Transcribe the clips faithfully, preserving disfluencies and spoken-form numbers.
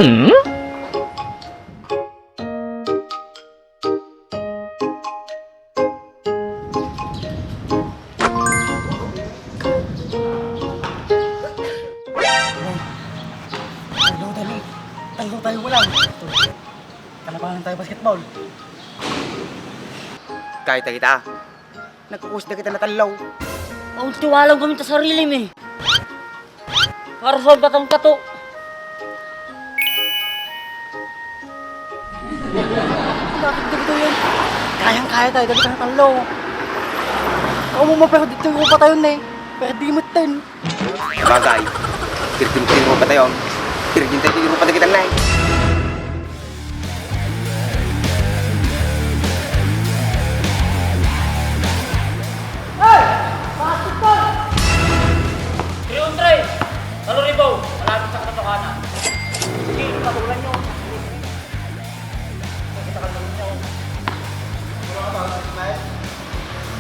Hmm? Tallo tayo, tallo tayo, wala. Kalabanan tayo basketball. Kahit kita, nagkukus na kita natallo. Ang tiwala kami ta sarili mi. Para sa batang kato. Bakit dito yun? Kayang-kaya tayo, dali ka natallo. Ako mo, pero dito yung upatayon eh. Pero di mo ten. Bagay. Pirgin-pirgin mo pa tayo. Pirgin tayo, pirgin mo pa tayo kita na eh. Hey! Basketball! Three on three! Taluribaw! Malapit sa katotohanan. Sige, patulan nyo. Kita ka lang nyo.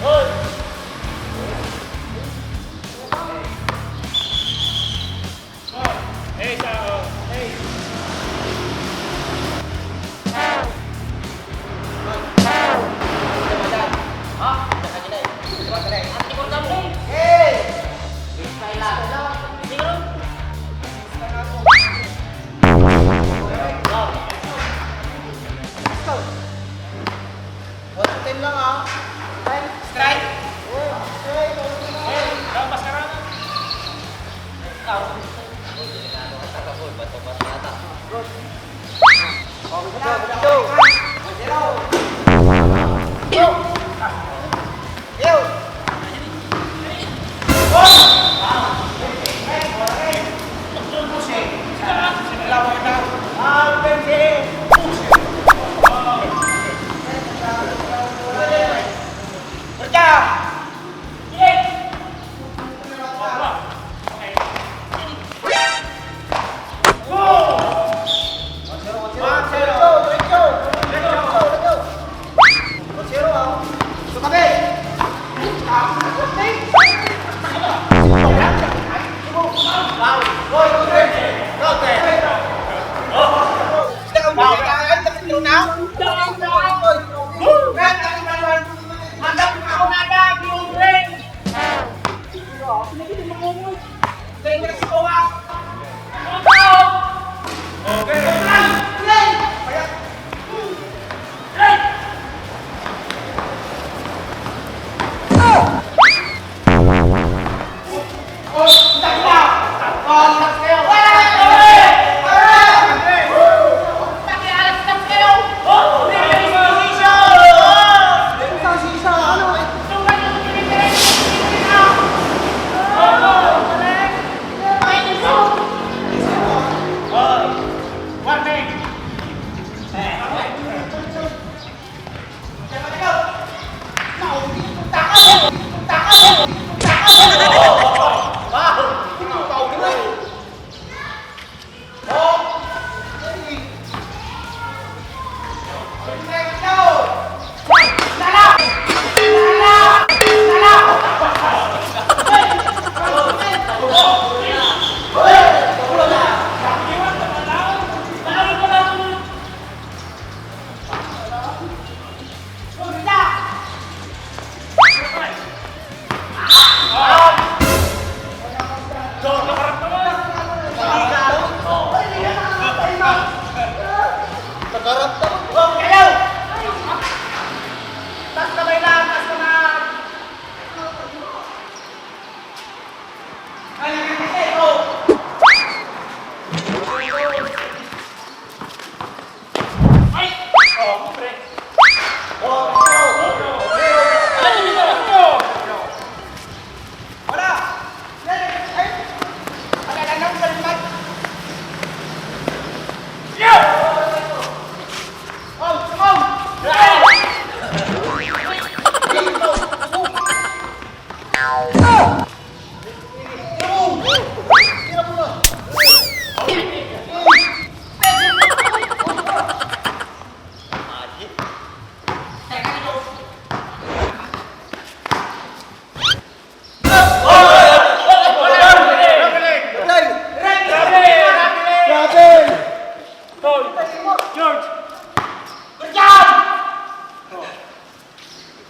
Hoy! One to ten lang, ah. Strike? Strike? Oo, strike. Hey, lampas ka na. Out. Bato, bato, bato, bato. Out. Zero. Zero.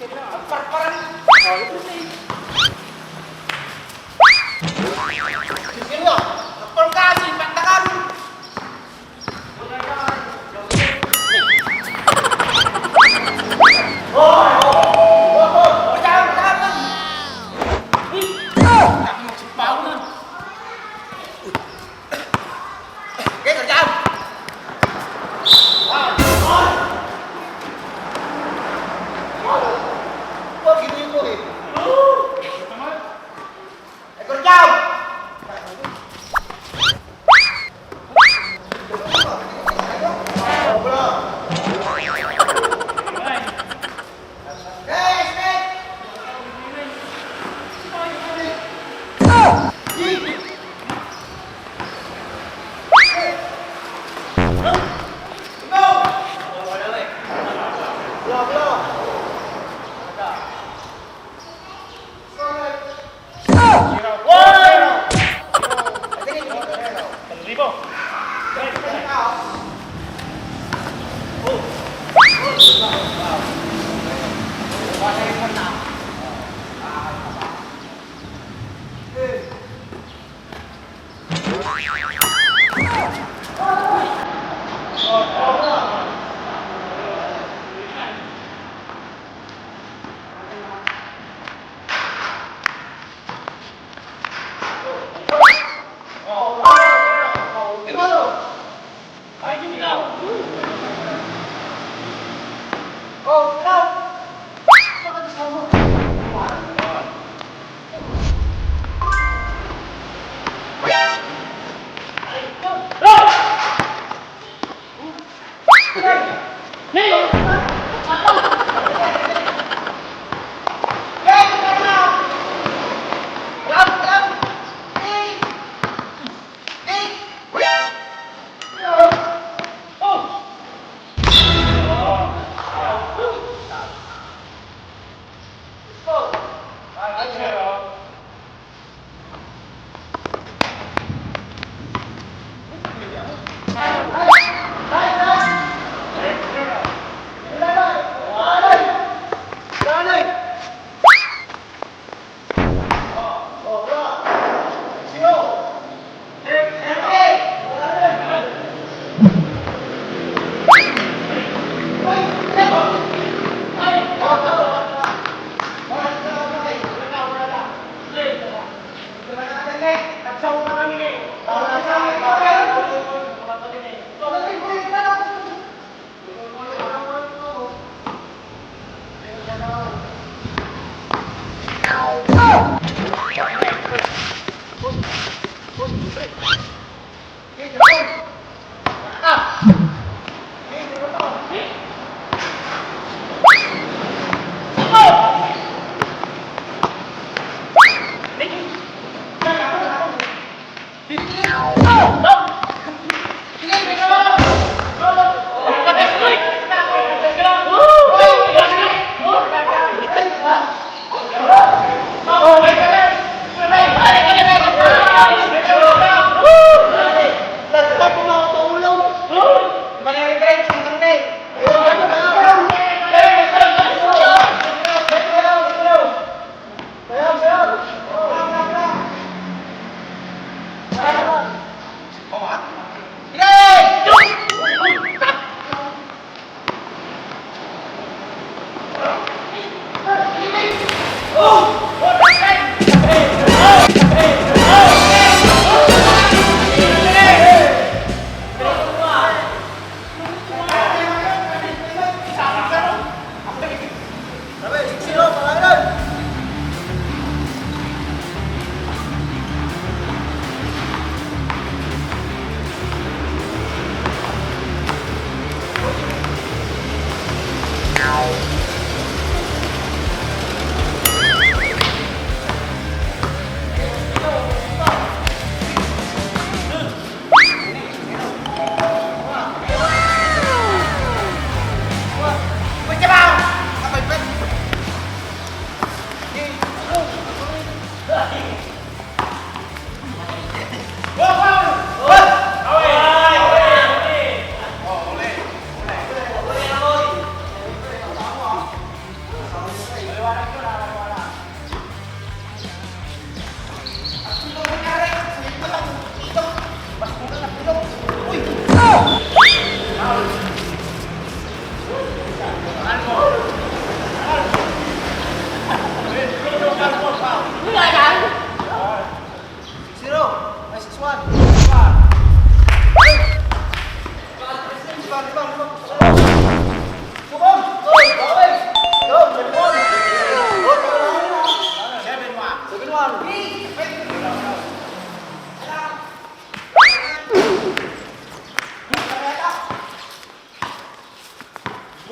Agparparan. Oh, ito na eh. Sige nga, agpar ka, sige, pantakan. Six zero. Ay, six one. Six one. Six one, six one, six one. Come on. Go, go, go. Go, seven one. Seven one. Seven one.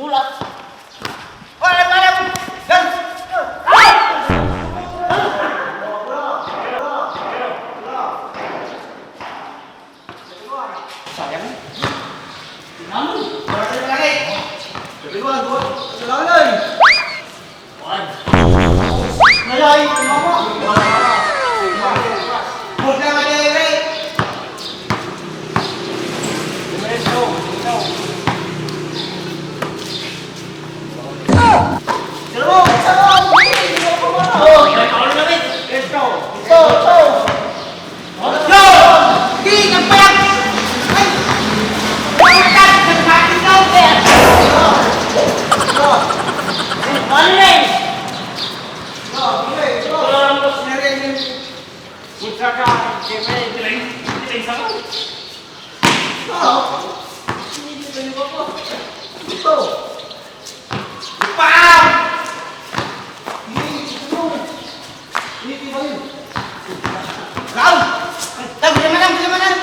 Bulat. Wala, wala. Yan. Sayang. Tinalo. Wala ka na lang eh. Sabi mo, ano? Wala na eh. Nayay, mama. Huwag na madere. Pero, isa ka, hindi, hindi ako mama. Oh, may kaon na rin. Ito, ito, ito. Yo! Di, nagpayag! Ay! Nagpayag! Nagpayag! Nagpayag! Ano na eh? Wala lang, boss. Punta ka, kaya may kiling, kiling sa ko. Ito. Pam! Ini, ini, ini, ini, ini. Lau! Lau, diyan man lang, diyan man lang.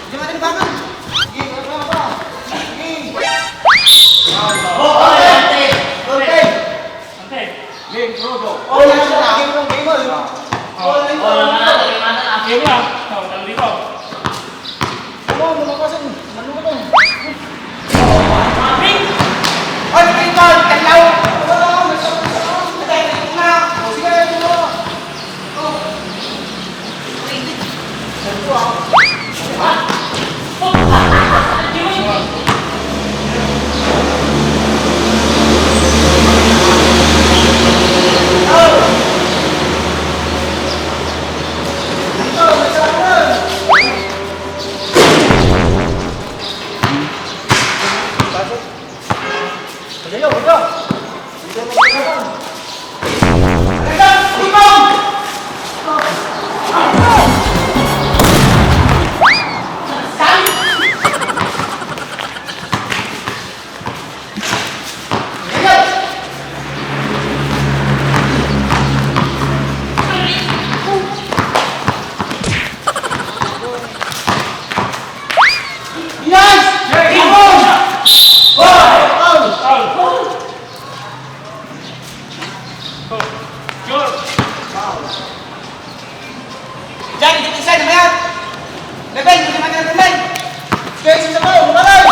Diyan man lang, bakal. Sige, wala pa, wala pa. Sige. Oh, oh, ante. Ante. Ante. Game, Rodo. Oh, yan na, game, game, game. Oh, game, game. Game lang. Oh, nandito. Ano, ano ka kasi? Ano ka ba? Ay, ito, hello! Hello, may sakit ako. Patay na ito na. O, sige, ito na. O. Ito, ah. Ha? Yes! Come on! Foul! Foul! Foul! George! Foul! Diyan, dito, isa, namayat! Bebeng, dito, namayat, Bebeng! Kaya sa sabaw, lumalay!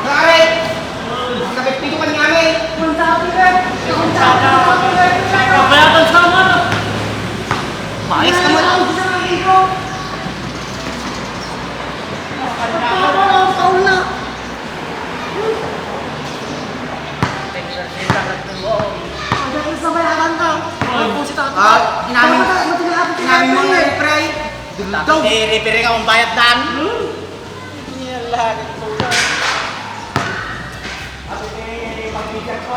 Pare! Ang kapit-pito pa ni Mami! Ang dami, eh! Ang dami, eh! Kabayatan sa mga! Mayas ka man! Ang dami, eh! Ang dami, eh! Ang dami, eh! Ang dami, eh! Ang dami, eh! Ah, inamin, inamin mo na, pre. Duldaw. Eh, referee ka, ang bayad dan. Hmm? Yan lang, ito lang. Sabi ni Pagbigan ko,